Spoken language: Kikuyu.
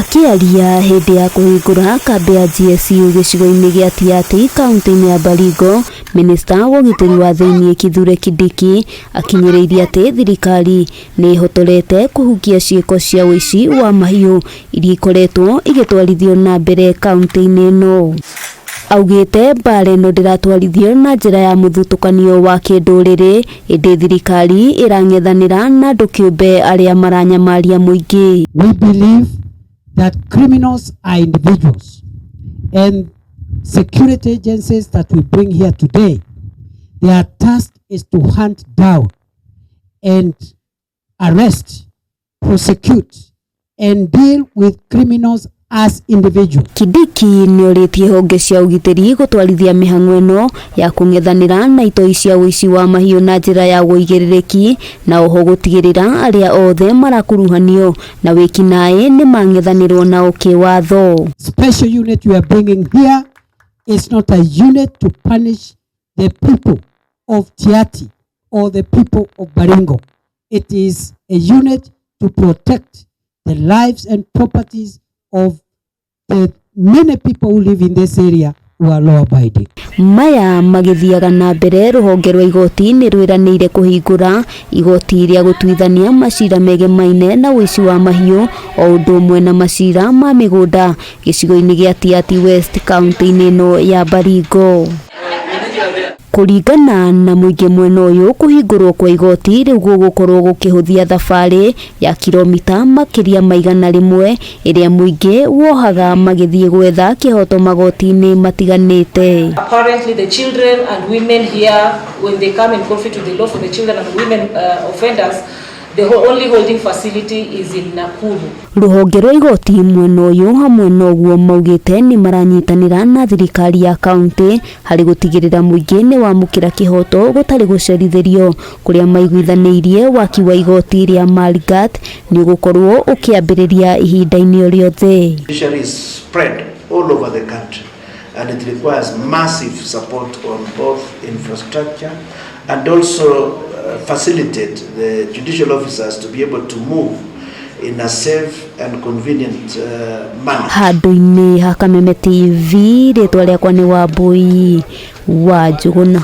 Akĩaria hĩndĩ ya kũhingũra kambĩ ya GSU gĩcigo-inĩ gĩa Tiaty kaunti-inĩ ya Baringo, minista wa ũgitĩri wa thĩinĩ Kithure Kindiki akinyĩrĩirie atĩ thirikari nĩ ĩhotorete kũhukia ciĩko cia ũici wa mahiũ iria ikoretwo igĩtwarithio na mbere kaunti-inĩ ĩno. Augĩte mbara ĩno ndĩratwarithio na njĩra ya mũthutũkanio wa kĩndũrĩrĩ ĩndĩ thirikari ĩrang'ethanĩra na andũ kĩũmbe arĩa maranyamaria mũingĩ. We believe that criminals are individuals, and security agencies that we bring here today, their task is to hunt down and arrest, prosecute, and deal with criminals as individuals. Kindiki nĩorĩtie honge cia ũgitĩri gũtwarithia mĩhang'o ĩno ya kũng'ethanĩra na itoi cia ũici wa mahiũ na njĩra ya ũigĩrĩrĩki na oho gũtigĩrĩra arĩa othe marakuruhanio na wĩkinaĩ nĩmang'ethanĩrwo nao kĩwatho. Special unit we are bringing here is not a unit to punish the people of Tiaty or the people of Baringo. It is a unit to protect the lives and properties of the many people who live in this area who are law abiding. Maya magĩthiaga na mbere, rũhonge rwa igoti nĩ rwĩranĩire kũhingũra igoti rĩa gũtuithania macira megemaine na ũici wa mahiũ o ũndũ ũmwe na macira ma mĩgũnda gĩcigo-inĩ gĩa Tiaty West kaunti-inĩ ĩno ya Baringo. Kũringana na mũingĩ mwena ũyũ, kũhingũrwo kwa igoti rĩu gũgũkorwo gũkĩhũthia thabarĩ ya kilomita makĩria ma 100 ĩrĩa mũingĩ wohaga magĩthiĩ gwetha kĩhoto magoti-inĩ matiganĩte. Apparently, the children and women here, when they come in conflict with the law for the children and women offenders, the only holding facility is in Nakuru. Rũhonge rwa igoti mwena ũyũ hamwe na ũguo maugĩte nĩ maranyitanĩra na thirikari ya kaunti harĩ gũtigĩrĩra mũingĩ nĩ wamũkĩra kĩhoto gũtarĩ gũcerithĩrio, kũrĩa maiguithanĩirie waki wa igoti rĩa Marigat nĩ ũgũkorwo ũkĩambĩrĩria ihinda-inĩ o rĩothe. Judiciary is spread all over the country, and it requires massive support on both infrastructure and also facilitate the judicial officers to be able to move in a safe and convenient manner. Handũ-inĩ ha Kameme TV, rĩtwa rĩakwa nĩ Wambui wa Njũgũna.